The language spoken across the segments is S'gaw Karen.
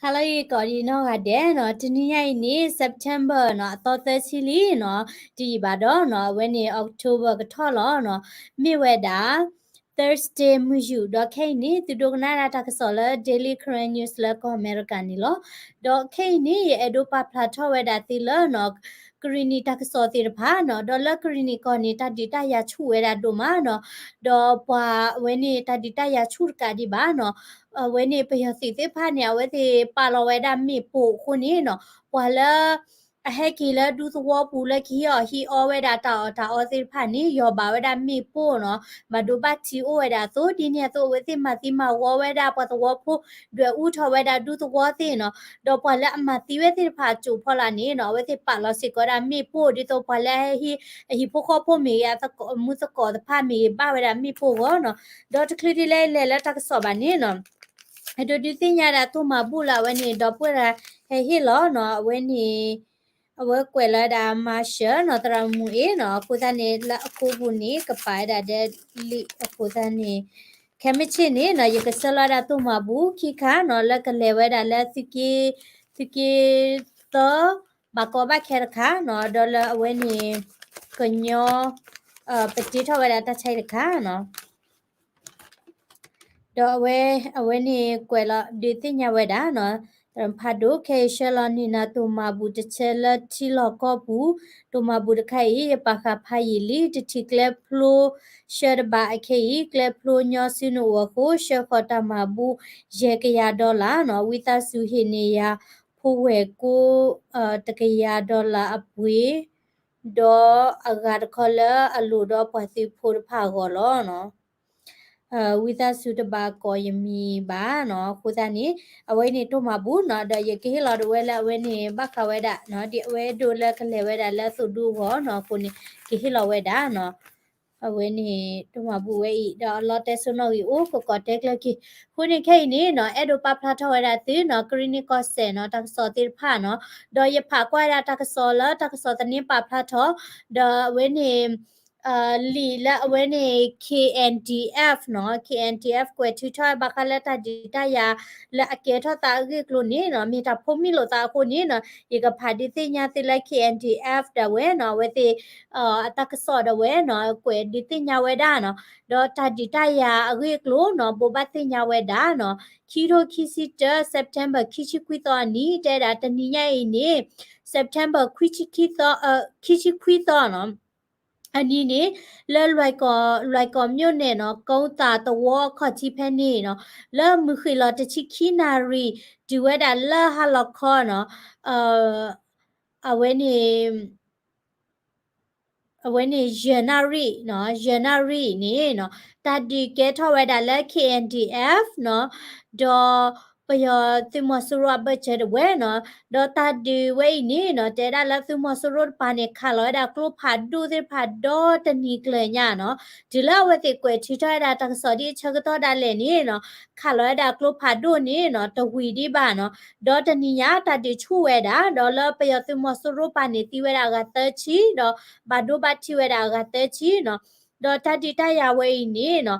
ဟါလၢအဂ့ၤကိးဒံးနီၢ်ဂၤဒဲးနီၤ, တနံၤညါအံၤန့ၣ် September နီၤ အသီသၢဆံလံနီၤ, တယံာ်ဘၣ်ဒီးနီၤ အဝဲန့ၣ် October ကထီၣ်လီၤနီၤ, မ့ၢ်ဝဲဒၣ် Thursday မုၢ်ယူာ်, ဒီးခဲအံၤန့ၣ် သုဒိကနၣ်ဒၣ်တၢ်ကစီၣ်လၢ Daily Karen News လၢကီၢ်အမဲရကၤန့ၣ်လီၤ. ဒီးခဲအံၤန့ၣ် ယအဲၣ်ဒိးပာ်ဖျါထီၣ်ဝဲဒၣ်သုလၢနီၤ ကရံၣ်နံၣ်တၢ်ကစီၣ်သ့ၣ်တဖၣ်နီၤ, ဒီးလၢကရံၣ်နံၣ်ကီၢ်န့ၣ် တၢ်ဒုးတၢ်ယၤဆူၣ်ဝဲဒၣ်ဒိၣ်မးနီၤ, ဒီးပှၤအဝဲန့ၣ် တၢ်ဒုးတၢ်ယၤဆူၣ်တကးဒံးဘၣ်နီၤ, အဝဲန့ၣ်ပယီၤသုးသ့ၣ်တဖၣ်န့ၣ် အဝဲသ့ၣ်ပာ်လီၤဝဲဒၣ်မ့ၣ်ပိၢ်အဃိန့ၣ်နီၤ, ပှၤလၢ အဟဲက့ၤလၢဒူသဝီပူၤလၢကဟံးအီၣ်ဟံးအီဝဲဒၣ်တၢ်အီၣ်တၢ်အီသ့ၣ်တဖၣ်န့ၣ် ယီၢ်ဘၣ်ဝဲဒၣ်မ့ၣ်ပိၢ်နီၤ, ဘၣ်ဒိဘၣ်ထံးအိၣ်ဝဲဒၣ်အသိး, ဒ်န့ၣ်အသိး အဝဲသ့ၣ်မၤသံမၤဝီဝဲဒၣ်ပှၤသဝီဖိ, ဒွဲၣ်အူထီၣ်ဝဲဒၣ်ဒူသဝီသ့ၣ်နီၤ, ဒီးပှၤလၢအမၤသံဝဲသ့ၣ်တဖၣ်အစိၤဖီလာ်န့ၣ်နီၤ, အဝဲသ့ၣ်ပာ်လီၤစ့ၢ်ကီးဝဲဒၣ်မ့ၣ်ပိၢ်, ဒ်သိးပှၤလၢအဟဲဟံး အဟံၣ်ဖိဃီဖိမ့ၢ်ဂ့ၤ, အမူသကိးတဖၣ်မ့ၢ်ဂ့ၤ ဘၣ်ဝဲဒၣ်မ့ၣ်ပိၢ်အဂီၢ်နီၤ, ဒီးတချုးဒ်လဲၣ်လဲၣ်လၢတၢ်ကစီၣ်ဘၣ်န့ၣ်နီၤ အဲၣ်ဒိးဒုးသ့ၣ်ညါဒၣ်တိၢ်မၤဘူၣ်လၢအဝဲန့ၣ် ဒီပုၢ်ဝဲၢ်ဟဲဟ့ၣ်လီၤနီၤ, အဝဲန့ၣ် အဝဲကွဲးလီၤဝဲဒၣ် Marshall နီၤ သရၣ်မုၣ်အံၤနီၤ, အဃိသတးန့ၣ် လၢအကိပူၤန့ၣ် ကပာ်ဝဲဒၣ်ဒီး လံာ် အဃိသတးန့ၣ် ခဲမုၢ်ဆ့ၣ်န့ၣ်နီၤ ယကဆှၢလီၤဝဲဒၣ်တိၢ်မၤဘူၣ်ခံခါနီၤ, လၢကလဲၤဝဲဒၣ်လၢသုးက့ သုးက့သၢ ဘၣ်ကီဘၣ်ခဲတခါနီၤ, ဒီးလၢအဝဲန့ၣ် ကညီ ပတ့ထီၣ်ဝဲဒၣ်တၢ်ဆါအံၤတခါနီၤ ဒီးအဝဲ အဝဲန့ၣ်ကွဲးလီၤဒုးသ့ၣ်ညါဝဲဒၣ်နီၤ, ဖးဒိၣ်ခဲအံၤဆှၢလီၤန့ၢ်နၤတိၢ်မၤဘူၣ်တဆၢလၢထံလီၢ်ကီၢ်ပူၤ, တိၢ်မၤဘူၣ်တခါအံၤ ယပာ်ဃာ်ဖးယံာ်လံ, တထံၣ်ကျဲဖျိဆှၢတဘၣ်အခဲအံၤ, ကျဲဖျိညီစုနအိၣ်အဃိ ဆှၢဃီၤတၢ်မၤဘူၣ် ယဲၢ်ကယၤ dollar နီၤ, ဝံသးစူၤဟ့ၣ်န့ၢ်ယၤ ဖိဝဲၢ်ကိ တကယၤ dollar အပှ့ၤ ဒီးအဂၤတခီလၢအလိၣ်ဒီးပှၤသုးဖိတဖၣ်အဂီၢ်လီၤ. ဝံသးစူၤတဘၣ်ကိးယမံၤဘၣ်နီၤ, အဃိသတးန့ၣ် အဝဲန့ၣ်တိၢ်မၤဘူၣ်နီၤ, ဒီးယကဟ့ၣ်လီၤဒၣ်ဝဲလၢအဝဲန့ၣ် ဘၣ်ဃးဝဲဒၣ် ဒ်အဝဲဒိးလၢကလဲၤဝဲဒၣ်လၢအသိးဒူအဂီၢ်နီၤ, အဃိန့ၣ် ကဟ့ၣ်လီၤဝဲဒၣ်နီၤ အဝဲန့ၣ်တိၢ်မၤဘူၣ်ဝဲအံၤ ဒီးအလီတဲစိနီၣ်ဂံၢ်အိၣ်ကကိးတဲကျၢၤက့ၤ, အဃိန့ၣ်ခဲအံၤန့ၣ်နီၤ အဲၣ်ဒိးပာ်ဖျါထီၣ်ဝဲဒၣ်သုနီၤ ကရံၣ်နံၣ်ကီၢ်စဲၣ်နီၤ တၢ်ကစီၣ်သ့ၣ်တဖၣ်နီၤ, ဒီးယဖးကွၢ်ဝဲဒၣ်တၢ်ကစီၣ်လၢတၢ်ကစီၣ်သန့ပာ်ဖျါထီၣ်, ဒီးအဝဲန့ၣ် လံာ်လၢအဝဲန့ၣ် K N D F နီၤ, K N D F ကွဲးထုးထီၣ်ဘၣ်ဃးလၢတၢ်ဒုးတၢ်ယၤ လၢအကဲထီၣ်သးအဂ့ၢ်အကျိၤန့ၣ်နီၤ မ့ၢ်တၢ်ဖိးမံလိာ်သးအဃိန့ၣ်နီၤ ယကဖးဒုးသ့ၣ်ညါသုလၢ K N D F ဒၣ်ဝဲနီၤ အဝဲသ့ၣ် အတၢ်ကစီၣ်ဒၣ်ဝဲနီၤ ကွဲးဒုးသ့ၣ်ညါဝဲဒၣ်နီၤ, ဒီးတၢ်ဒုးတၢ်ယၤအဂ့ၢ်အကျိၤနီၤ ဘိးဘၣ်သ့ၣ်ညါဝဲဒၣ်နီၤ, ခံထိခံဆံတၢ September ခံဆံခွံသီအနံၤ တဲဒၣ်တနံၤညါအံၤန့ၣ် September ခံဆံခွံသီနီၤ အနံၤန့ၣ် လၢလွဲၢ်ကီၢ် လွဲၢ်ကီၢ်မြို့နယ်နီၤ ကုန်းသာသဝီအခီၣ်ထံးဖဲန့ၣ်နီၤ လၢမုၢ်ဃ့ၢ်လီၤတဆံခံနၣ်ရံၣ် တုၤဝဲဒၣ်လၢဟါလီၤခီနီၤ အဝဲန့ၣ် အဝဲန့ၣ် ယဲၢ်နၣ်ရံၣ်နီၤ ယဲၢ်နၣ်ရံၣ်န့ၣ်နီၤ တၢ်ဒုးကဲထီၣ်ဝဲဒၣ်လၢ K N D F နီၤ ဒီးပယီၤသုးမီၤစိရိၤအဘၢၣ်စၢၤဒၣ်ဝဲနီၤ ဒီးတၢ်ဒုးဝဲအံၤန့ၣ်နီၤ တဲဒၣ်လၢသုးမီၤစိရိၤတပၤန့ၣ် ခးလီၤဝဲဒၣ်ကျိဖးဒိၣ်သ့ၣ်တဖၣ်ဒီတနံၤကျၢၤညါနီၤ တုၤလၢအဝဲသ့ၣ်ကွဲးထုးထီၣ်ဝဲဒၣ်တၢ်ကစီၣ်ဒ်အဆၢကတီၢ်ဒၣ်လဲာ်န့ၣ်နီၤ ခးလီၤဝဲဒၣ်ကျိဖးဒိၣ်န့ၣ်နီၤ တဝံၤဒံးဘၣ်နီၤ ဒီးတနံၤညါတၢ်ဒုးဆူၣ်ဝဲဒၣ် ဒီးလၢပယီၤသုးမီၤစိရိၤပၤန့ၣ်သံဝဲဒၣ်အဂၤသၢဆံ ဒီးဘၣ်ဒိဘၣ်ထံးဝဲဒၣ်အဂၤသၢဆံနီၤ ဒီးတၢ်ဒုးတၢ်ယၤဝဲအံၤန့ၣ်နီၤ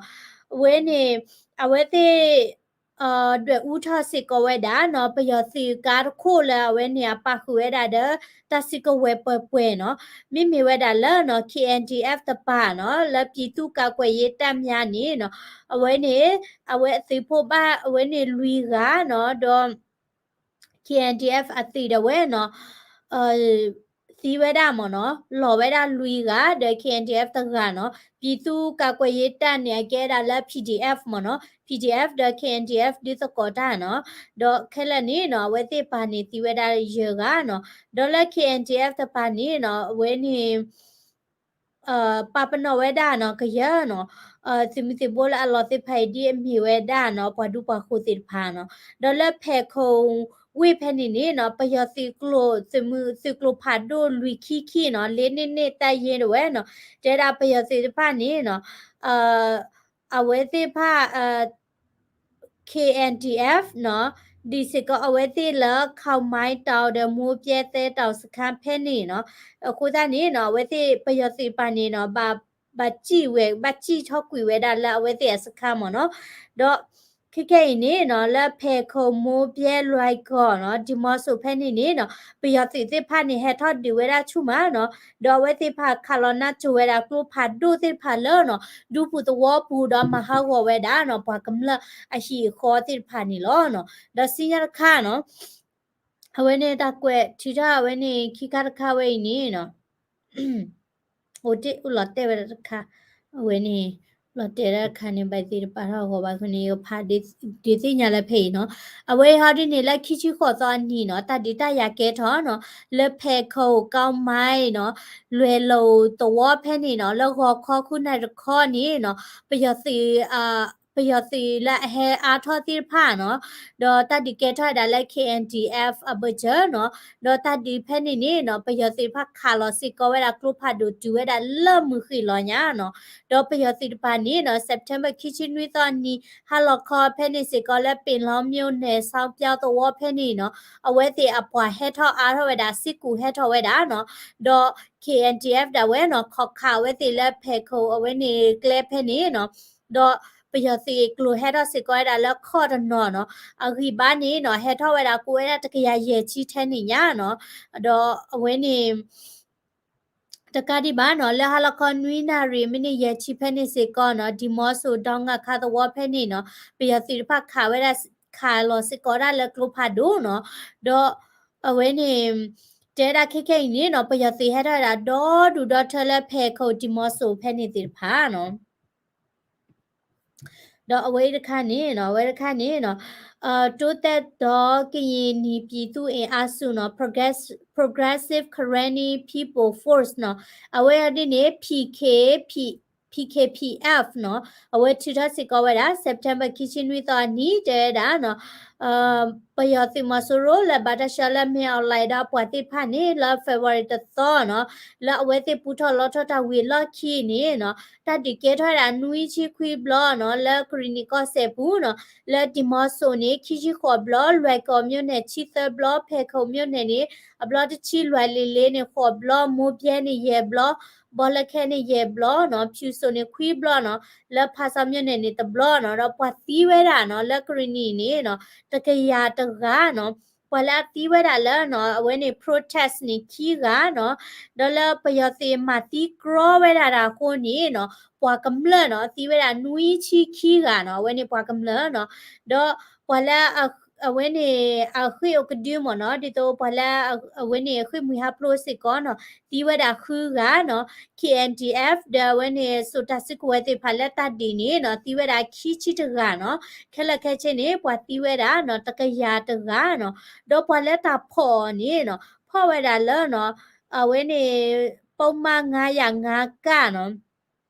အဝဲန့ၣ် အဝဲသ့ၣ် ဒွဲၣ်အူထီၣ်စ့ၢ်ကီးဝဲဒၣ်နီၤ ပယီၤသုးကါတခိၣ်လၢအဝဲန့ၣ်အပာ်ဃုာ်ဝဲဒၣ်ဒီး တၢ်စုကဝဲၤပှဲၤပှဲၤနီၤ မ့မ့ၢ်ဝဲဒၣ်လၢနီၤ K N D F တပၤနီၤ လၢ ပြည်သူ့ကာကွယ်ရေးတပ်များ န့ၣ်နီၤ အဝဲန့ၣ် အဝဲအသုးဖိဘၣ်အဝဲန့ၣ်လွံၢ်ဂၤနီၤ ဒီး K N D F အသုးဒၣ်ဝဲနီၤ သံဝဲဒၣ်မ့ၢ်နီၤ လီၤဝဲဒၣ်လွံၢ်ဂၤ ဒီး K N D F တဂၤနီၤ ပြည်သူ့ကာကွယ်ရေးတပ် န့ၣ် အကဲဒၣ်လၢ P D F မ့ၢ်နီၤ P D F ဒီး K N D F ဒုးသကိးတၢ်နီၤ ဒီးခဲလၢာ်န့ၣ်နီၤ အဝဲသ့ၣ်ပၤန့ၣ်သံဝဲဒၣ်ယဲၢ်ဂၤနီၤ ဒီးလၢ K N D F တပၤန့ၣ်နီၤ အဝဲန့ၣ် ပာ်ပနီၣ်ဝဲဒၣ်နီၤ ကယဲၢ်နီၤ သုးမုၢ်သံၣ်ဘိလၢအလီၤသ့ၣ်တဖၣ်အံၤ ဒ်အမ့ၢ်ဝဲဒၣ်နီၤ ပှၤဒူပှၤဃိၤသ့ၣ်တဖၣ်နီၤ ဒီးလၢဖဲးခိၣ်ဝ့ၢ်ဖဲန့ၣ်န့ၣ်နီၤ ပယီၤသုးကျိၤ သုးမုၢ်သုးကျိၤဖးဒိၣ်လွံၢ်ခံခံနီၤ လေးနှစ်နှစ်တပ်ရင်း ဒၣ်ဝဲနီၤ တဲဒၣ်ပယီၤသုးတဖၣ်န့ၣ်နီၤ အဝဲသ့ၣ်တဖၣ် K N D F နီၤ ဒုးစ့ၢ်ကီးအဝဲသ့ၣ်လၢ ခီၣ်မဲတီၤဒီး မိၢ်ပျဲသဲတီၤစခန်း ဖဲန့ၣ်နီၤ အဃိသတးန့ၣ်နီၤ အဝဲသ့ၣ်ပယီၤသုးတပၤန့ၣ်နီၤ ဘၣ် ဘၣ်စံၣ်ဝဲ ဘၣ်စံၣ်ထီၣ်ကွံာ်ဝဲဒၣ်လၢအဝဲသ့ၣ်အစခန်းမ့ၢ်နီၤ ဒီး ခဲခဲအံၤန့ၣ်နီၤ လၢဖဲးခိၣ် မိၢ်ဘဲ လွဲၢ်ကီၢ်နီၤ ဒံမီစိးဖဲန့ၣ်န့ၣ်နီၤ ပယီၤသုးသ့ၣ်တဖၣ်န့ၣ် ဟဲထီၣ်ဒုးဝဲဒၣ်ဆူၣ်မးနီၤ, ဒီးအဝဲသ့ၣ်တဖၣ်ခးလီၤနၢ်စိၤဝဲဒၣ်ကျိဖးဒိၣ်သ့ၣ်တဖၣ်လၢနီၤ ဒူပူၤသဝီပူၤ ဒီးမၤဟးဂီၤဝဲဒၣ်နီၤ ပှၤကမျၢၢ်အဟံၣ်အဃီသ့ၣ်တဖၣ်န့ၣ်လီၤ. ဒီးစံၣ်ညီၣ်တခါနီၤ အဝဲန့ၣ်တၢ်ကွဲးထုးထီၣ်အဝဲန့ၣ် ခံခါတခါဝဲအံၤန့ၣ်နီၤ အိၣ်တ့ၢ်အိၣ်လီၤတဲာ်ဝဲဒၣ်တခါ, အဝဲန့ၣ် လီၤတဲာ်ဒၣ်တခါန့ၣ် ဘၣ်သ့ၣ်တပာ်ထီၣ်အဂီၢ်ဘၣ်အဃိန့ၣ် ယဖးဒုးသ့ၣ်ညါလၢဖဲအံၤနီၤ, အဝဲဟီဒ်န့ၣ် လၢခံဆံဃိးသီအနံၤနီၤ တၢ်ဒုးတၢ်ယၤကဲထီၣ်နီၤ လၢဖဲးခိၣ် ကီမါနီၤ လွဲၢ်လိာ်သဝီဖဲန့ၣ်နီၤ လၢဂီၤခီဃုနၣ်ရံၣ်တခီန့ၣ်နီၤ ပယီၤသုး ပယီၤသုးလၢအဟဲအါထီၣ်သ့ၣ်တဖၣ်နီၤ ဒီးတၢ်ဒုးကဲထီၣ်ဝဲဒၣ်လၢ K N D F အဘၢၣ်စၢၤနီၤ, ဒီးတၢ်ဒုးဖဲန့ၣ်န့ၣ်နီၤ ပယီၤသုးတဖၣ်ခးလီၤစ့ၢ်ကီးဝဲဒၣ်ကျိဖးဒိၣ်တုၤဝဲဒၣ်လၢမုၢ်ဃ့ၢ်လီၤညါနီၤ, ဒီးပယီၤသုးတဖၣ်န့ၣ်နီၤ September ခံဆံနွံသီအနံၤ ဟါလီၤခီဖဲန့ၣ်စ့ၢ်ကီးလၢ ပင်လောင်းမြို့နယ် ဆီပြောင်းသဝီဖဲန့ၣ်နီၤ အဝဲသ့ၣ်အပှၤဟဲထီၣ်အါထီၣ်ဝဲဒၣ် စ့ၢ်ကီးဟဲထီၣ်ဝဲဒၣ်နီၤ, ဒီး K N D F ဒၣ်ဝဲနီၤ ခီးခးအဝဲသ့ၣ်လၢဖဲးခိၣ်အဝဲန့ၣ်ကျဲဖဲန့ၣ်နီၤ ဒီးပယီၤသုးကျိၤဟဲထီၣ်စ့ၢ်ကီးဝဲဒၣ်လၢခီၣ်တနီၤနီၤ, အဂံၢ်ဘါန့ၣ်နီၤ ဟဲထီၣ်ဝဲဒၣ်ကိးဝဲဒၣ်တကယၤယဲၢ်ဆံထဲန့ၣ်ညါနီၤ, ဒီးအဝဲန့ၣ် တကးဒံးဘၣ်နီၤ လၢဟါလီၤခီနွံနၣ်ရံၣ် မံးနံးယဲၢ်ဆံဖဲန့ၣ်စ့ၢ်ကီးနီၤ ဒံမီစိး ဒီငါခါသဝီဖဲန့ၣ်နီၤ ပယီၤသုးတဖၣ်ခးဝဲဒၣ် ခးလီၤစ့ၢ်ကီးဒၣ်လၢကျိဖးဒိၣ်နီၤ, ဒီးအဝဲန့ၣ် တဲဒၣ်ခဲခဲအံၤန့ၣ်နီၤ ပယီၤသုးဟဲထီၣ်ဝဲဒၣ်ဒီဒူၣ်ဒီထၢလၢဖဲးခိၣ် ဒံမီစိးဖဲန့ၣ်သ့ၣ်တဖၣ်နီၤ ဒီးအဝဲတခါန့ၣ်နီၤ အဝဲတခါန့ၣ်နီၤ တိုးတက်သော ကရင်နီပြည်သူ့အင်အားစုနီၤ Progress- Progressive Karenni People Force နီၤ အဝဲဒ်န့ၣ် P K P- P K P F နီၤ အဝဲထုးထီၣ်စ့ၢ်ကီးဝဲဒၣ် September ခံဆံနွံသီအနံၤ တဲဝဲဒၣ်နီၤ ပယီၤသုးမီၤစိရိၤလၢဘၣ်တၢ်ဆှၢလၢ မင်းအောင်လှိုင် ဒီးအပှၤသ့ၣ်တဖၣ်န့ၣ် လၢ February တသီနီၤ လၢအဝဲသ့ၣ်ပူထီၣ်လီထီၣ်တၢ်ဝံၤအလီၢ်ခံန့ၣ်နီၤ တၢ်ဒုးကဲထီၣ်ဝဲဒၣ်နွံဆံခွံဘျီနီၤ လၢကရံၣ်နံၣ်ကီၢ်စဲၣ်ပူၤနီၤ လၢဒံမီစိးန့ၣ် ခံဆံဃိးဘျီ လွဲၢ်ကီၢ်မြို့နယ် ဆံသၢဘျီ ဖဲးခိၣ်မြို့နယ်န့ၣ် အဘျီတဆံ လွဲၢ်လ့ၤလ့ၤန့ၣ် ဃိးဘျီ မိၢ်ဘဲန့ၣ် ယဲၢ်ဘျီ ဘီလၢခဲန့ၣ် ယဲၢ်ဘျီနီၤ ဖၠူၤစိးန့ၣ် ခွံဘျီနီၤ လၢဖါဆၣ်မြို့နယ်န့ၣ် တဘျီနီၤ ဒီးပှၤသံဝဲဒၣ်နီၤ လၢကရံၣ်နံၣ်န့ၣ်နီၤ တကယၤတဂၤနီၤ ပှၤလၢအသံဝဲဒၣ်လၢနီၤ အဝဲန့ၣ် protest န့ၣ် ခံဂၤနီၤ ဒီးလၢပယီၤသုးမၤသံကြီဝဲဒၣ်တၢ်အဃိန့ၣ်နီၤ ပှၤကမျၢၢ်နီၤ သံဝဲဒၣ်နွံဆံခံဂၤနီၤ အဝဲန့ၣ်ပှၤကမျၢၢ်နီၤ ဒီးပှၤလၢ အဝဲန့ၣ် အဃ့ၢ်အိၣ်ကဒုမ့ၢ်နီၤ ဒ်သိးပှၤလၢ အဝဲန့ၣ် ဃ့ၢ်မှံဟးဖျိးစ့ၢ်ကီးနီၤ သံဝဲဒၣ်ဃုဂၤနီၤ K N D F ဒီးအဝဲန့ၣ် စိာ်တၢ်စုကဝဲၤသ့ၣ်တဖၣ်လၢတၢ်ဒုးန့ၣ်နီၤ သံဝဲဒၣ်ခံဆံတဂၤနီၤ ခဲလၢာ်ခဲဆ့န့ၣ် ပှၤသံဝဲဒၣ်နီၤ တကယၤတဂၤနီၤ ဒီးပှၤလၢတၢ်ဖီၣ်အီၤန့ၣ်နီၤ ဖီၣ်ဝဲဒၣ်လၢနီၤ အဝဲန့ၣ် ပုဒ်မ ငါးရာငါး ကနီၤ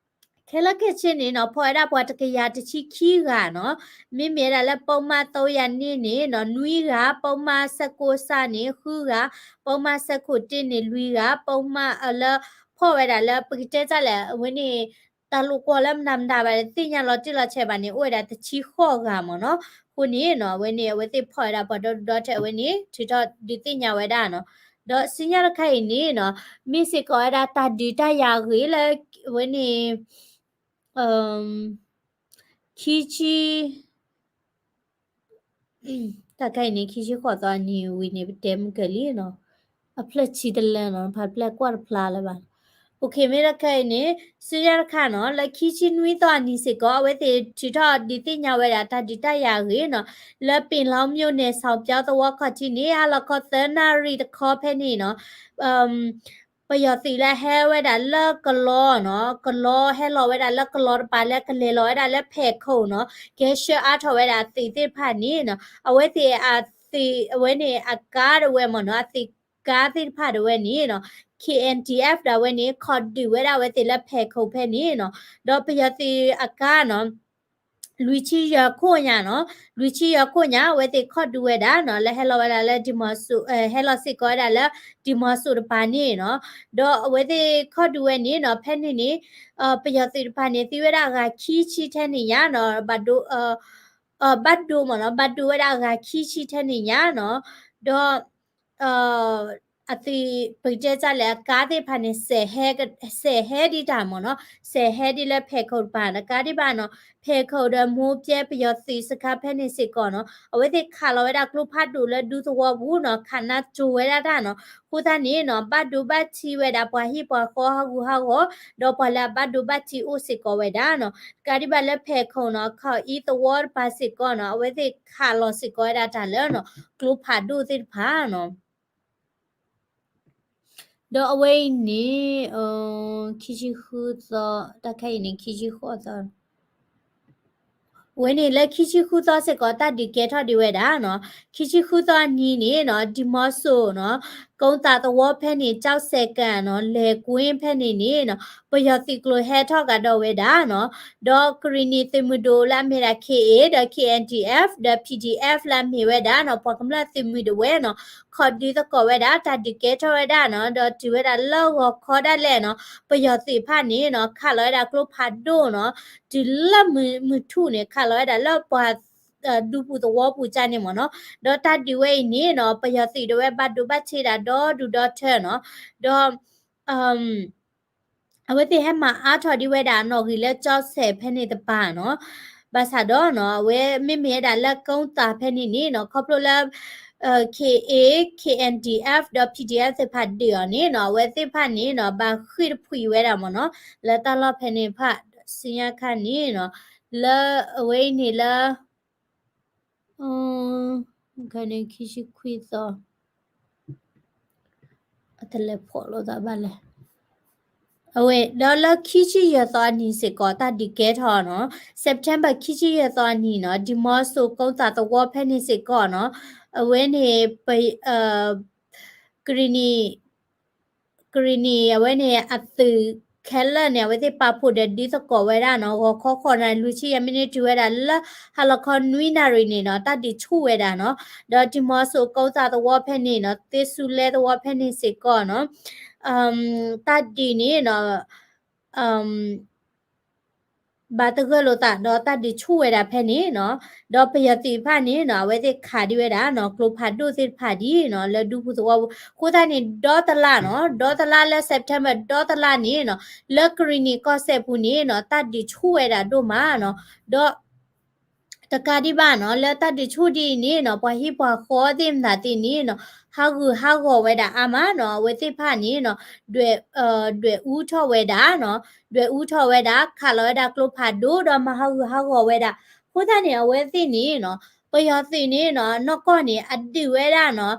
ခဲလၢာ်ခဲဆ့န့ၣ်နီၤ ဖီၣ်ဝဲဒၣ်ပှၤတကယၤတဆံခံဂၤနီၤ မ့မ့ၢ်ဝဲဒၣ်လၢ ပုဒ်မ သုံးရာနှစ် န့ၣ်နီၤ နွံဂၤ ပုဒ်မ ဆယ့်ကိုးဆ န့ၣ် ဃုဂၤ ပုဒ်မ ဆယ့်ကိုးတစ် န့ၣ် လွံၢ်ဂၤ ပုဒ်မ လၢ ဖီၣ်ဝဲဒၣ်လၢ ပကတဲတၢ်လဲၣ် အဝဲန့ၣ် တၢ်လိာ်ကွီၢ်လၢမနုၤမတၤဘၣ် တသ့ၣ်ညါလီၤတံၢ်လီၤဆဲးဘၣ်န့ၣ် အိၣ်ဝဲဒၣ်တဆံဃိးဂၤမ့ၢ်နီၤ အဃိန့ၣ်နီၤ အဝဲန့ၣ် အဝဲသ့ၣ်ဖီၣ်ဝဲဒၣ်ပှၤဒီဒူၣ်ဒီထၢ အဝဲန့ၣ် ထုးထီၣ်ဒုးသ့ၣ်ညါဝဲဒၣ်နီၤ ဒီးစံၣ်ညီၣ်တခါအံၤန့ၣ်နီၤ မ့ၢ်စ့ၢ်ကီးဝဲဒၣ်တၢ်ဒုးတၢ်ယၤအဂ့ၢ်လၢ အဝဲန့ၣ် ခံဆံ တၢ်ခါအံၤန့ၣ် ခံဆံဃိးသီအနံၤဝံၤန့ၣ် ပတဲမုၢ်ကလံနီၤ အဖျၢၣ်ဆံတလၢနီၤ ဖးဖျၢၣ်ကွၢ်တဖျါလၢၤဘၣ် OK မ့ၢ်တၢ်ခါအံၤန့ၣ် စံၣ်ညီၣ်တခါနီၤ လၢခံဆံနွံသီအနံၤစ့ၢ်ကီး အဝဲသ့ၣ်ထုးထီၣ်ဒုးသ့ၣ်ညါဝဲဒၣ်တၢ်ဒုးတၢ်ယၤအဂ့ၢ်နီၤ လၢပ့ၤလီမၠိၣ်န့ၣ် စီၤပျီသဝီခီၣ်ထံးန့ၣ် ဟါလီၤခီသၢနၣ်ရံၣ်တခီဖဲန့ၣ်နီၤ ပယီၤသုးလၢဟဲဝဲဒၣ်လၢကလီနီၤ ကလီဟဲလီၤဝဲဒၣ်လၢကလီတပၤလၢကလဲၤလီၤဝဲဒၣ်လၢဖဲးခိၣ်နီၤ ကဟဲဆှၢအါထီၣ်ဝဲဒၣ်အသုးသ့ၣ်တဖၣ်န့ၣ်နီၤ အဝဲသ့ၣ်အသုး အဝဲန့ၣ်အကါဒၣ်ဝဲမ့ၢ်နီၤ အသုးကါသ့ၣ်တဖၣ်ဒၣ်ဝဲန့ၣ်နီၤ K N D F ဒၣ်ဝဲန့ၣ် ခီၣ်ဒုးဝဲဒၣ်အဝဲသ့ၣ်လၢဖဲးခိၣ်ဖဲန့ၣ်နီၤ ဒီးပယီၤသုးအကါနီၤ လွံၢ်ဆံယဲၢ်ခိၣ်ညါနီၤ လွံၢ်ဆံယဲၢ်ခိၣ်ညါ အဝဲသ့ၣ်ခီၣ်ဒုးဝဲဒၣ်နီၤ လၢဟဲလီၤဝဲဒၣ်လၢဒံမီစိ ဟဲလီၤစ့ၢ်ကီးဝဲဒၣ်လၢဒံမီစိတပၤန့ၣ်နီၤ ဒီးအဝဲသ့ၣ်ခီၣ်ဒုးဝဲန့ၣ်နီၤ ဖဲန့ၣ်န့ၣ် ပယီၤသုးတပၤန့ၣ် သံဝဲဒၣ်အဂၤခံဆံထဲန့ၣ်ညါနီၤ ဘၣ်ဒိ ဘၣ်ဒိမ့ၢ်နီၤ ဘၣ်ဒိဝဲဒၣ်အဂၤခံဆံထဲန့ၣ်ညါနီၤ ဒီး အသုး ပကတဲတၢ်လဲၣ် အကါသ့ၣ်တဖၣ်န့ၣ် စဲးဟဲဒံးတၢ်မ့ၢ်နီၤ, စဲးဟဲဒံးလၢဖဲးခိၣ်တပၤ တကးဒံးဘၣ်နီၤ, ဖဲးခိၣ်ဒီးမိၢ်ပျဲ ပယီၤသုးစခါဖဲန့ၣ်စ့ၢ်ကီးနီၤ, အဝဲသ့ၣ်ခးလီၤဝဲဒၣ်ကျိဖးဒိၣ်လၢဒူသဝီပူၤနီၤ, ခးနါစိၤဝဲဒၣ်တၢ်နီၤ, အဃိသတးန့ၣ်နီၤ ဘၣ်ဒိဘၣ်ထံးဝဲဒၣ်ပှၤဟံၣ်ပှၤဃီဟးဂူာ်ဟးဂီၤ, ဒီးပှၤလၢအဘၣ်ဒိဘၣ်ထံးအိၣ်စ့ၢ်ကီးဝဲဒၣ်နီၤ, တကးဒံးဘၣ်လၢဖဲးခိၣ်နီၤ ခီၣ်အံၤသဝီတပၤစ့ၢ်ကီးနီၤ, အဝဲသ့ၣ်ခးလီၤစ့ၢ်ကီးဝဲဒၣ်တၢ်လၢနီၤ ကျိဖးဒိၣ်သ့ၣ်တဖၣ်နီၤ ဒီးအဝဲအံၤန့ၣ် ခံဆံဃုသီ, တၢ်ခဲအံၤန့ၣ် ခံဆံဃိးသီ, အဝဲန့ၣ်လၢခံဆံဃုသီစ့ၢ်ကီး တၢ်ဒုးကဲထီၣ်ဒံးဝဲဒၣ်နီၤ, ခံဆံဃုသီအနံၤန့ၣ်နီၤ ဒံမီစိၣ်နီၤ ကိသးသဝီဖဲန့ၣ် ကၠီစဲးကၣ်နီၤ လဲၤကွ့ဖဲန့ၣ်န့ၣ်နီၤ ပယီၤသုးကျိၤဟဲထီၣ်ကဒီးဝဲဒၣ်နီၤ, ဒီးကရံၣ်နံၣ်သုးမုၢ်ဒိၣ်လၢအမ့ၢ်ဒၣ် K A ဒီး K N D F ဒီး P D F လၢအမ့ၢ်ဝဲဒၣ်နီၤ ပှၤကမျၢၢ်သုးမုၢ်ဒိၣ်ဝဲနီၤ ခီၣ်ဒုးသကိးဝဲဒၣ် တၢ်ဒုးကဲထီၣ်ဝဲဒၣ်နီၤ, ဒီးတုၤဝဲဒၣ်လၢဂီၤခီဒၣ်လဲာ်နီၤ ပယီၤသုးတဖၣ်န့ၣ်နီၤ ခးလီၤဝဲဒၣ်ကျိဖးဒိၣ်နီၤ, တုၤလၢမုၢ်ထူၣ်န့ၣ် ခးလီၤဝဲဒၣ်လၢပှၤ ဒူပူၤသဝီပူၤကၢ်န့ၣ်မ့ၢ်နီၤ, ဒီးတၢ်ဒုးဝဲအံၤန့ၣ်နီၤ ပယီၤသုးဒၣ်ဝဲဘၣ်ဒိဘၣ်ထံးဒၣ်ဒီဒူၣ်ဒီထၢနီၤ, ဒီး အဝဲသ့ၣ်ဟဲမၤအါထီၣ်ဒံးဝဲဒၣ်နီၣ်ဂံၢ်လၢကၠီစဲးဖဲန့ၣ်တပၤနီၤ, ဘၣ်ဆၣ်ဒီးနီၤ အဝဲမ့မ့ၢ်ဝဲဒၣ်လၢကိသးဖဲန့ၣ်န့ၣ်နီၤ ခီဖျိလၢ K A, K N D F ဒီး P D F သ့ၣ်တဖၣ်ဒုးအီၤန့ၣ်နီၤ အဝဲသ့ၣ်တဖၣ်န့ၣ်နီၤ ဘၣ်ဃ့ၢ်တဖှံးဝဲဒၣ်မ့ၢ်နီၤ, လၢတၢ်လီၢ်ဖဲန့ၣ်တဖၣ် ဆူညါခါန့ၣ်နီၤ လၢအဝဲအံၤန့ၣ်လၢ ခံဆံခွံသီ အတလဲၤဖီၣ်လိာ်သးဘၣ်လဲၣ်. အဝဲ ဒီးလၢခံဆံယဲၢ်သီအနံၤစ့ၢ်ကီး တၢ်ဒုးကဲထီၣ်နီၤ, September ခံဆံယဲၢ်သီအနံၤနီၤ, ဒံမီစိၣ်ကိသးသဝီဖဲန့ၣ်စ့ၢ်ကီးနီၤ, အဝဲန့ၣ် ပ ကရံၣ်နံၣ် ကရံၣ်နံၣ် အဝဲန့ၣ် အသုးခဲလၢာ်န့ၣ် အဝဲသ့ၣ်ပာ်ဖှိၣ်ဒီးဒုးသကိးဝဲဒၣ်နီၤ, ဂီၤခီဃိးနၣ်ရံၣ် လွံၢ်ဆံယဲၢ်မံးနံး တုၤဝဲဒၣ်လၢ ဟါလီၤခီနွံနၣ်ရံၣ်န့ၣ်နီၤ တၢ်ဒုးဆူၣ်ဝဲဒၣ်နီၤ, ဒီးဒံမီစိၣ်ကိသးသဝီဖဲန့ၣ်နီၤ သ့ၣ်စူလဲသဝီဖဲန့ၣ်စ့ၢ်ကီးနီၤ, တၢ်ဒုးန့ၣ်နီၤ ဘၣ်တဂၢၢ်လိာ်သးဒီးတၢ်ဒုးဆူၣ်ဝဲဒၣ်ဖဲန့ၣ်နီၤ, ဒီးပယီၤသုးတဖၣ်န့ၣ်နီၤ အဝဲသ့ၣ်ခးဒံးဝဲဒၣ်နီၤ ကျိဖးဒိၣ်သ့ၣ်တဖၣ်ဒံးနီၤ လၢဒူပူၤသဝီပူၤ, အဃိသတးန့ၣ် ဒီတလါနီၤ ဒီတလါလၢ September ဒီတလါန့ၣ်နီၤ လၢကရံၣ်နံၣ်ကီၢ်စဲၣ်ပူၤန့ၣ်နီၤ တၢ်ဒုးဆူၣ်ဝဲဒၣ်ဒိၣ်မးနီၤ, ဒီး တကးဒံးဘၣ်နီၤ လၢတၢ်ဒုးဆူၣ်ဒ်အံၤန့ၣ်နီၤ ပှၤဟံၣ်ပှၤဃီသ့ၣ်မတၤသ့ၣ်န့ၣ်နီၤ ဟးဂူာ်ဟးဂီၤဝဲဒၣ်အါမးနီၤ, အဝဲသ့ၣ်တဖၣ်န့ၣ်နီၤ ဒွဲၣ်အူထီၣ်ဝဲဒၣ်နီၤ, ဒွဲၣ်အူထီၣ်ဝဲဒၣ် ခးလီၤဝဲဒၣ်ကျိဖးဒိၣ်ဒီးမၤဟးဂူာ်ဟးဂီၤဝဲဒၣ်, အဃိသတးန့ၣ် အဝဲသ့ၣ်န့ၣ်နီၤ ပယီၤသုးန့ၣ်နီၤ နီၢ်ကီၢ်န့ၣ် အဒုးဝဲဒၣ်နီၤ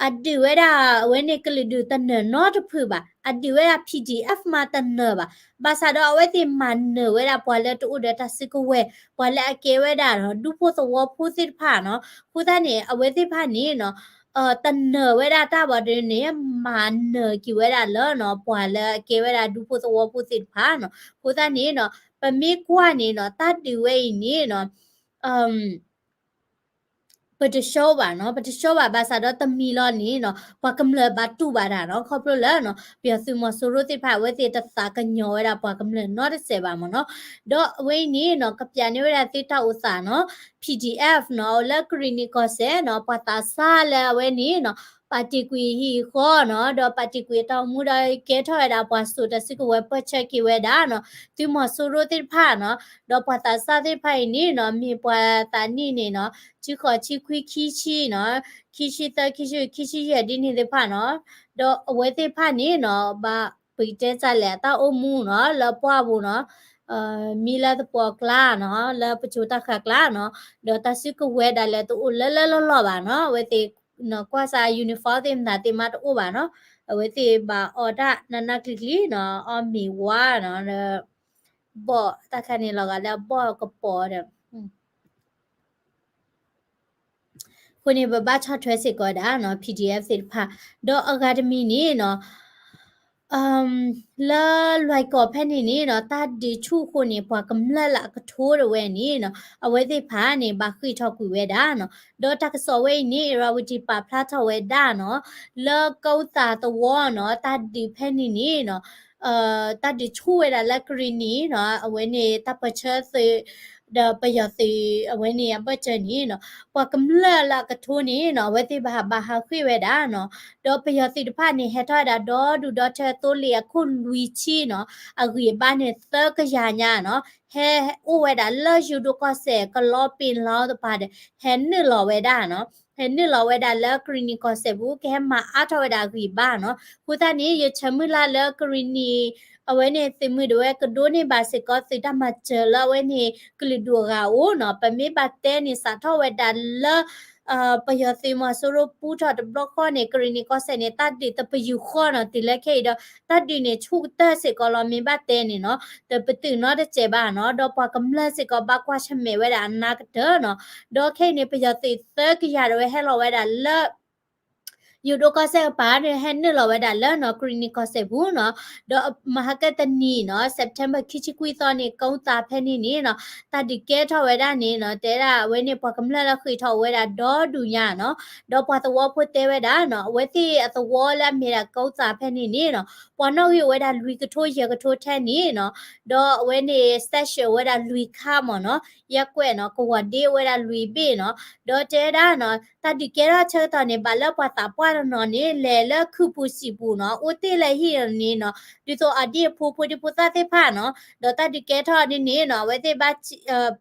အဒုးဝဲဒၣ်အဝဲန့ၣ်ကလုာ်ဒူၣ်တနၢၤနီတဖုဘၣ်, အဒုးဝဲဒၣ် P D F မးတနၢၤဘၣ်, ဘၣ်ဆၣ်ဒီးအဝဲသ့ၣ်မၤနၢၤဝဲဒၣ်ပှၤလၢတအိၣ်ဒီးတၢ်စုကဝဲၤ, ပှၤလၢအကဲဝဲဒၣ်ဒူဖိသဝီဖိသ့ၣ်တဖၣ်နီၤ, အဃိသတးန့ၣ် အဝဲသ့ၣ်တဖၣ်န့ၣ်နီၤ တနၢၤဝဲဒၣ်တၢ်ဘၣ်ဒီးန့ၣ် မၤနၢၤက့ၤဝဲဒၣ်လၢနီၤ ပှၤလၢအကဲဝဲဒၣ်ဒူဖိသဝီဖိသ့ၣ်တဖၣ်နီၤ, အဃိသတးန့ၣ်နီၤ ပမ့ၢ်ကွၢ်န့ၣ်နီၤ တၢ်ဒုးဝဲအံၤန့ၣ်နီၤ ပတဆှီဘၣ်နီၤ, ပတဆှီဘၣ်ဘၣ်ဆၣ်ဒီးတမံၤလီၤန့ၣ်နီၤ ပှၤကမျၢၢ်ဘၣ်တူၢ်ဘၣ်တၢ်နီၤ, ခီဖျိလၢနီၤ ပယီၤသုးမီၤစိရိၤသ့ၣ်တဖၣ် အဝဲသ့ၣ်တသးကညီၤဝဲဒၣ်ပှၤကမျၢၢ်နီတစဲးဘၣ်မ့ၢ်နီၤ, ဒီးအဝဲအံၤန့ၣ်နီၤ ကပျးန့ၢ်ဝဲဒၣ်သုတၢ်အိၣ်သးနီၤ, P D F နီၤ လၢကရံၣ်နံၣ်ကီၢ်စဲၣ်နီၤ ပှၤသးစၢ်လၢအဝဲန့ၣ်နီၤ ပာ်တ့ၢ်ကွံာ်ဟံၣ်ဃီနီၤ, ဒီးပာ်တ့ၢ်ကွံာ်အတၢ်အိၣ်မူဒီးကဲထီၣ်ဝဲဒၣ်ပှၤစိာ်တၢ်စုကဝဲၤပၢၢ်ဆၢက့ၤဝဲဒၣ်နီၤ, သုးမီၤစိရိၤသ့ၣ်တဖၣ်နီၤ, ဒီးပှၤသးစၢ်သ့ၣ်တဖၣ်အံၤန့ၣ်နီၤ မ့ၢ်ပှၤသးနံၣ်န့ၣ်နီၤ ဆံဃိး ဆံခွံ ခံဆံနီၤ, ခံဆံသၢ ခံဆံ ခံဆံယဲၢ်ဒ်န့ၣ်သ့ၣ်တဖၣ်နီၤ, ဒီးအဝဲသ့ၣ်တဖၣ်န့ၣ်နီၤ ဘၣ်ပကတဲတၢ်လဲၣ် အတၢ်အိၣ်မူနီၤ လၢပှၢ်ပူၤနီၤ မံလၢသပှၢ်ကျါနီၤ လၢပစိၤတၢ်ဃၤကျါနီၤ, ဒီးတၢ်စုကဝဲၤဒၣ်လဲာ်တအိၣ်လၢလၢလီၢ်လီၢ်ဘၣ်နီၤ, အဝဲသ့ၣ်နီၤ ကွၢ်စး uniform သ့ၣ်မတၤသ့ၣ်မးတအိၣ်ဘၣ်နီၤ, အဝဲသ့ၣ်ဘၣ်အီၣ်တၢ်နးနးကျံၤကျံၤနီၤ အီၣ်မ့ၤဝါနီၤ ဘီၣ်တၢ်ခါန့ၣ်လီၤဂာ်လၢအဘီၣ်ကပီၤဒီး အဃိန့ၣ် ပဘၣ်ဆီၣ်ထွဲစ့ၢ်ကီးဝဲဒၣ်နီၤ P D F သ့ၣ်တဖၣ်, ဒီးအဂၤတမံၤန့ၣ်နီၤ လၢလွဲၢ်ကီၢ်ဖဲန့ၣ်န့ၣ်နီၤ တၢ်ဒုးဆူၣ်အဃိန့ၣ် ပှၤကမျၢၢ်လၢအကထိတဝဲန့ၣ်နီၤ အဝဲသ့ၣ်တဖၣ်န့ၣ် ဘၣ်ဃ့ၢ်ထီၣ်ကွံာ်ဝဲဒၣ်နီၤ, ဒီးတၢ်ကစီၣ်ဝဲအံၤန့ၣ် ရၤဝတံၤပာ်ဖျါထီၣ်ဝဲဒၣ်နီၤ လၢကီၢ်သးသဝီနီၤ တၢ်ဒုးဖဲန့ၣ်န့ၣ်နီၤ တၢ်ဒုးဆူၣ်ဝဲဒၣ်လၢကရံၣ်နံၣ်နီၤ အဝဲန့ၣ် တၢ်ပၢၢ်ဆၢသုး ဒီးပယီၤသုးအဝဲန့ၣ်အဘၢၣ်စၢၤန့ၣ်နီၤ ပှၤကမျၢၢ်လၢအကထိန့ၣ်နီၤ အဝဲသ့ၣ်ဘၣ်ဟးဘၣ်ဟးဃ့ၢ်ဝဲဒၣ်နီၤ, ဒီးပယီၤသုးတဖၣ်န့ၣ် ဟဲထီၣ်ဝဲဒၣ်ဒီဒူၣ်ဒီထၢသိလ့ၣ်အခိၣ်လွံၢ်ဆံနီၤ အဂံၢ်အဘါန့ၣ်သၢကယၤညါနီၤ ဟဲအိၣ်ဝဲဒၣ်လၢယိၤဒိၣ်ကီၢ်စဲၣ်ကလီပ့ၤလီတပၤဒီး ဟဲနုာ်လီၤဝဲဒၣ်နီၤ ဟဲနုာ်လီၤဝဲဒၣ်လၢကရံၣ်နံၣ်ကီၢ်စဲၣ်ပူၤ ကဟဲမၤအါထီၣ်ဝဲဒၣ်အဂံၢ်အဘါနီၤ. အဃိသတးန့ၣ် ယဆၢမုၢ်လၢ်လၢကရံၣ်နံၣ် အဝဲန့ၣ်သုးမုၢ်ဒိၣ်ဝဲကဒိးန့ၢ်ဘၣ်စ့ၢ်ကီးသုးတၢ်မၤစၢၤလၢအဝဲန့ၣ် ကလုာ်ဒူၣ်အဂၤအအိၣ်နီၤ. ပမ့ၢ်ဘၣ်တဲန့ၣ် စးထီၣ်ဝဲဒၣ်လၢ ပယီၤသုးမီၤစိရိၤပူထီၣ်တဘျီဃီန့ၣ် ကရံၣ်နံၣ်ကီၢ်စဲၣ်န့ၣ် တၢ်ဒုးတပယူာ်ဃီနီၤ တုၤလၢခဲအံၤဒီး တၢ်ဒုးန့ၣ်ဆူၣ်ကတၢၢ်စ့ၢ်ကီးလီၤ မ့ၢ်ဘၣ်တဲန့ၣ်နီၤ တပတုာ်နီတစဲးဘၣ်နီၤ. ဒီးပှၤကမျၢၢ်စ့ၢ်ကီးဘၣ်ကွၢ်ဆၢၣ်မဲာ်ဝဲဒၣ်အနၢ်ကတၢၢ်နီၤ. ဒီးခဲအံၤန့ၣ် ပယီၤသုးသၢကယၤဒီးဝဲဟဲလီၤဝဲဒၣ်လၢ ယိၤဒိၣ်ကီၢ်စဲၣ်ကပၤန့ၣ် ဟဲနုာ်လီၤဝဲဒၣ်လၢနီၤ ကရံၣ်နံၣ်ကီၢ်စဲၣ်ပူၤနီၤ. ဒီးမဟါကတနံၤနီၤ September ခံဆံခွံသီန့ၣ် ကိသးဖဲန့ၣ်န့ၣ်နီၤ တၢ်ဒုးကဲထီၣ်ဝဲဒၣ်န့ၣ်နီၤ တဲဒၣ်အဝဲန့ၣ် ပှၤကမျၢၢ်လၢဃ့ၢ်ထီၣ်အိၣ်ဝဲဒၣ်ဒီဒူၣ်ညါနီၤ. ဒီးပှၤသဝီဖိတဲဝဲဒၣ်နီၤ အဝဲသ့ၣ်အသဝီလၢအမ့ၢ်ဒၣ်ကိသးဖဲန့ၣ်န့ၣ်နီၤ ပှၤနီၣ်ဂံၢ်အိၣ်ဝဲဒၣ်လွံၢ်ကထိယဲၢ်ကထိထဲန့ၣ်နီၤ. ဒီးအဝဲန့ၣ် section အိၣ်ဝဲဒၣ်လွံၢ်ခါမ့ၢ်နီၤ ယဲၢ်ကွဲးနီၤ ကဝီၤဒ့အိၣ်ဝဲဒၣ်လွံၢ်ဘ့ၣ်နီၤ. ဒီးတဲဝဲဒၣ်နီၤ တၢ်ဒုးကဲထီၣ်ဆၢကတီၢ်န့ၣ် ဘၣ်လၢပှၤသးပှၢ်တနီၤန့ၣ် လဲၤလၢခုးပူၤစံာ်ပူၤနီၤ အိၣ်တ့ၢ်လၢဟံၣ်န့ၣ်နီၤ ဒ်သိးအဒံၣ်အဖိဖိဒံဖိသၣ်သ့ၣ်တဖၣ်နီၤ. ဒီးတၢ်ဒုးကဲထီၣ်ဒ်န့ၣ်နီၤ အဝဲသ့ၣ်ဘၣ်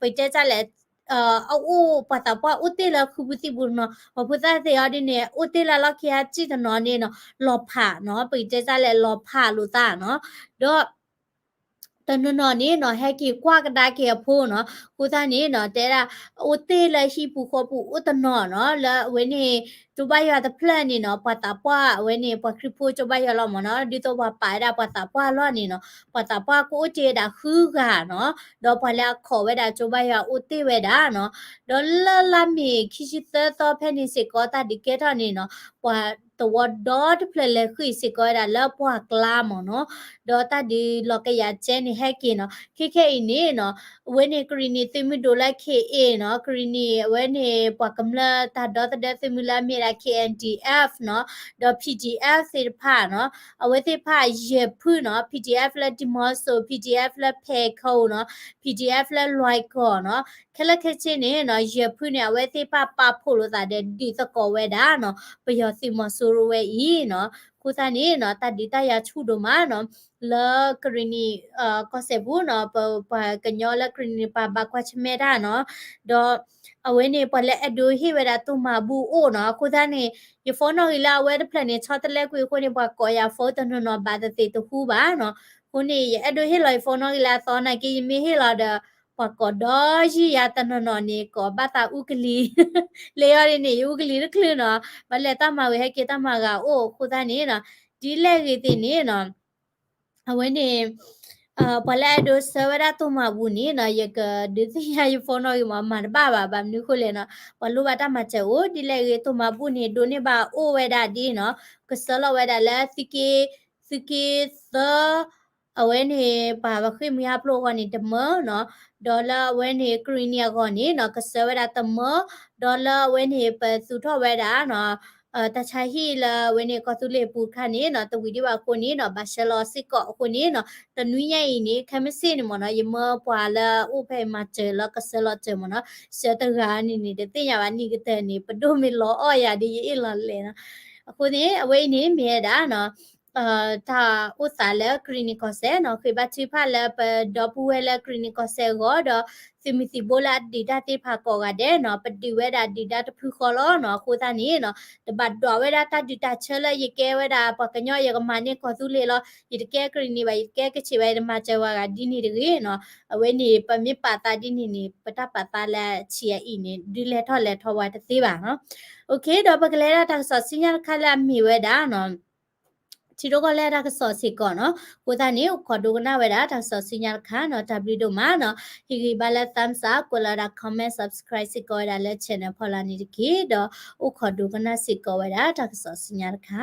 ပတဲတၢ်လဲၣ် အအိၣ်ပှၤသးပှၢ်အိၣ်တ့ၢ်လၢခုးပူၤစံာ်ပူၤတနီၤ ပှၤဖိသၣ်သ့ၣ်အီၤဒ်န့ၣ် အိၣ်တ့ၢ်လၢလီၢ်ခံဟးစံၣ်တနီၤန့ၣ်နီၤ လီၤဖးနီၤ ပကတဲတၢ်လဲၣ်လီၤဖးလိာ်သးနီၤ. ဒီး တနီၤနီၤန့ၣ်နီၤ ဟဲက့ၤကွၢ်ကဒါက့ၤအဖိနီၤ. အဃိသတးန့ၣ်နီၤ တဲဒၣ် အိၣ်တ့ၢ်လၢဟံၣ်ပူၤဃီပူၤအိၣ်တနီၤနီၤ လၢအဝဲန့ၣ် ကၠိဘါယွၤတဖျၢၣ်န့ၣ်နီၤ ပှၤသးပှၢ်အဝဲန့ၣ် ပှၤခရံာ်ဖိကၠိဘါယွၤလီၤမ့ၢ်နီၤ ဒ်သိးပှၤပာ်ဝဲဒၣ်ပှၤသးပှၢ်လီၢ်န့ၣ်နီၤ ပှၤသးပှၢ်ကအိၣ်တ့ၢ်ဝဲဒၣ်ဃုဂၤနီၤ ဒီးပှၤလၢအခီၣ်ဝဲဒၣ်ကၠိဘါယွၤအိၣ်တ့ၢ်ဝဲဒၣ်နီၤ. ဒီးလၢလါမ့ၤခံဆံသၢသီဖဲန့ၣ်စ့ၢ်ကီး တၢ်ဒုးကဲထီၣ်န့ၣ်နီၤ ပှၤသဝီဒီတဖျၢၣ်လဲၤဃ့ၢ်စ့ၢ်ကီးဝဲဒၣ်လၢပှၢ်ကျါမ့ၢ်နီၤ ဒီးတၢ်ဒုးလီၤကယၤကဲန့ၣ်ဟဲက့ၤနီၤ ခဲခဲအံၤန့ၣ်နီၤ အဝဲန့ၣ်ကရံၣ်နံၣ်သုးမုၢ်ဒိၣ်လၢ K A နီၤ ကရံၣ်နံၣ် အဝဲန့ၣ် ပှၤကမျၢၢ်တၢ်ဒီသဒၢသုးမုၢ်လၢအမ့ၢ်ဒၣ် K N D F နီၤ ဒီး P D F သ့ၣ်တဖၣ်နီၤ အဝဲသ့ၣ်တဖၣ်ယဲၢ်ဖုနီၤ P D F လၢ ဒံၣ်မီစိ P D F လၢ ဖဲခိနီၤ P D F လၢလွဲကီၢ်နီၤ ခဲလၢာ်ခဲဆ့န့ၣ်နီၤ ယဲၢ်ဖုန့ၣ် အဝဲသ့ၣ်တဖၣ်ပာ်ဖှိၣ်လိာ်သးဒီးဒုးသကိးဝဲဒၣ်နီၤ ပယီၤသုးမီၤစိရိၤဝဲအံၤနီၤ အဃိသတးန့ၣ်နီၤ တၢ်ဒုးတၢ်ယၤဆူၣ်ဒိၣ်မးနီၤ လၢကရံၣ်နံၣ် ကီၢ်စဲၣ်ပူၤနီၤ ပပှၤကညီလၢကရံၣ်နံၣ်ပှၤဘၣ်ကွၢ်ဆၢၣ်မဲာ်တၢ်နီၤ ဒီး အဝဲန့ၣ် ပှၤလၢအဲၣ်ဒိးဟ့ၣ်ဝဲဒၣ်တိၢ်မၤဘူၣ်အိၣ်နီၤ အဃိသတးန့ၣ် ယ phone နီၣ်ဂံၢ်လၢအဝဲတဖျၢၣ်န့ၣ် ဆီတလဲကွံာ်အဃိန့ၣ် ပှၤကိးယၤ phone တနီၤနီၤဘၣ်တသ့ၣ်တဟူဘၣ်နီၤ အဃိန့ၣ် ယအဲၣ်ဒိးဟ့ၣ်လီၤယ phone နီၣ်ဂံၢ်လၢအသီနာ်က့ ယမ့ၢ်ဟ့ၣ်လီၤဒီး ပှၤကိးဒီးယံာ်ယၤတနီၤနီၤန့ၣ် ကိးဘၣ်သးအူကလံၤ လၢယီၤဒ်န့ၣ် ယအူကလံၤတချုးနီၤ ဘၣ်လဲၣ်တၢ်မၤဝံၤဟဲက့ၤတၢ်မၤဂၤအိၣ်အဃိသတးန့ၣ်နီၤ ဒ်လဲၣ်ဂ့ၤသ့ၣ်န့ၣ်နီၤ အဝဲန့ၣ် ပှၤလၢအဲၣ်ဒိးဆှၢဝဲဒၣ်တိၢ်မၤဘူၣ်န့ၣ်နီၤ ယကဒုးသ့ၣ်ညါယ phone နီၣ်ဂံၢ်မး မၤတဘၣ်ဘၣ် ဘၣ်မနုၤဃိလဲၣ်နီၤ ပှၤလိၣ်ဘၣ်တၢ်မၤစၢၤအိၣ် ဒ်လဲၣ်ဂ့ၤ တိၢ်မၤဘူၣ်န့ၣ် ဒိးန့ၢ်ဘၣ်အိၣ်ဝဲဒၣ်ဒ်နီၤ ကဆှၢလီၤဝဲဒၣ်လၢ သုးက့ သုးက့သၢ အဝဲန့ၣ် ပှၤဘၣ်ဃ့ၢ်မှံဟးဖျိးအဂီၢ်န့ၣ်တမၢနီၤ ဒီးလၢအဝဲန့ၣ် ကရံၣ်နံၣ်အဂီၢ်န့ၣ်နီၤ ကဆှၢဝဲဒၣ်တမၢ ဒီးလၢအဝဲန့ၣ် ပသူၣ်ထီၣ်ဝဲဒၣ်နီၤ တၢ်ဆါဟံၣ်လၢအဝဲန့ၣ် ကီၢ်သူလ့ၤပူၤတခါန့ၣ်နီၤ တဝံၤဒံးဘၣ်အဃိန့ၣ်နီၤ ဘၣ်ဆှၢလီၤစ့ၢ်ကီးအဃိန့ၣ်နီၤ တနွံညါအံၤန့ၣ် ခဲမုၢ်ဆ့ၣ်န့ၣ်မ့ၢ်နီၤ ယမၢပှၤလၢအအိၣ်ဖဲမၤစၢၤလၢကဆှၢလီၤစၢၤမ့ၢ်နီၤ ဆှၢတဂၤန့ၣ်န့ၣ် တသ့ၣ်ညါဘၣ်နံၣ်ကတၢၢ်န့ၣ် ပဒိၣ်မ့ၢ်လီၤအီၣ်ယၤဒီးယအ့ၣ်လီၤလဲၣ်နီၤ အဃိန့ၣ် အဝဲအံၤန့ၣ်မ့ၢ်ဝဲဒၣ်နီၤ တၢ်အိၣ်သးလၢကရံၣ်နံၣ်ကီၢ်စဲၣ်နီၤ ဃ့ဘါထုကဖၣ်လၢပဒီပုၢ်ဝဲၢ်လၢကရံၣ်နံၣ်ကီၢ်စဲၣ်အဂီၢ်ဒီး သုးမုၢ်သံၣ်ဘိလၢအဒုၣ်ဒါသ့ၣ်တဖၣ်ကိးဂၤဒဲးနီၤ ပဒုးဝဲဒၣ်ဒုၣ်ဒါတဖုဃီလီၤနီၤ အဃိသတးန့ၣ်နီၤ တဘၣ်ဒွးဝဲဒၣ်တၢ်ဒုးတၢ်ဆၢလၢယကဲဝဲဒၣ်ပှၤကညီ ယကမၤန့ၢ်ကီၢ်သူလ့ၤလီၤ ယတကဲကရံၣ်နံၣ်ဘၣ် ယတကဲကခ့ၣ်ဘၣ် ယတမၤစၢၤဝဲဂၤဒ်န့ၣ်တဂ့ၤနီၤ အဝဲန့ၣ် ပမ့ၢ်ပာ်သးဒ်န့ၣ်န့ၣ် ပတၢ်ပာ်သးလၢဆံးအံၤန့ၣ် ဒုးလဲၤထီၣ်လဲၤထီဝဲတသ့ဘၣ်နီၤ ဒီးပကလဲၤဒၣ်တၢ်ကစီၣ်ဆူညါတခါလၢအမ့ၢ်ဝဲဒၣ်နီၤ ထံဒိၣ်ကီၢ်လဲၢ်တၢ်ကစီၣ်စ့ၢ်ကီးနီၤ အဃိသတးန့ၣ် အိၣ်ခိးဒိကနၣ်ဝဲဒၣ်တၢ်ကစီၣ်ဆူညါတခါနီၤ တၢ်ဘျုးဒိၣ်မးနီၤ ဟ့ၣ်ဂံၢ်ဘါလၢ thumbs up ကွဲးလီၤဒၣ် comment subscribe စ့ၢ်ကီးဝဲဒၣ်လၢ channel ဖီလာ်န့ၣ်တက့ၢ် ဒီးအိၣ်ခိးဒိကနၣ်စ့ၢ်ကီးဝဲဒၣ်တၢ်ကစီၣ်ဆူညါတခါ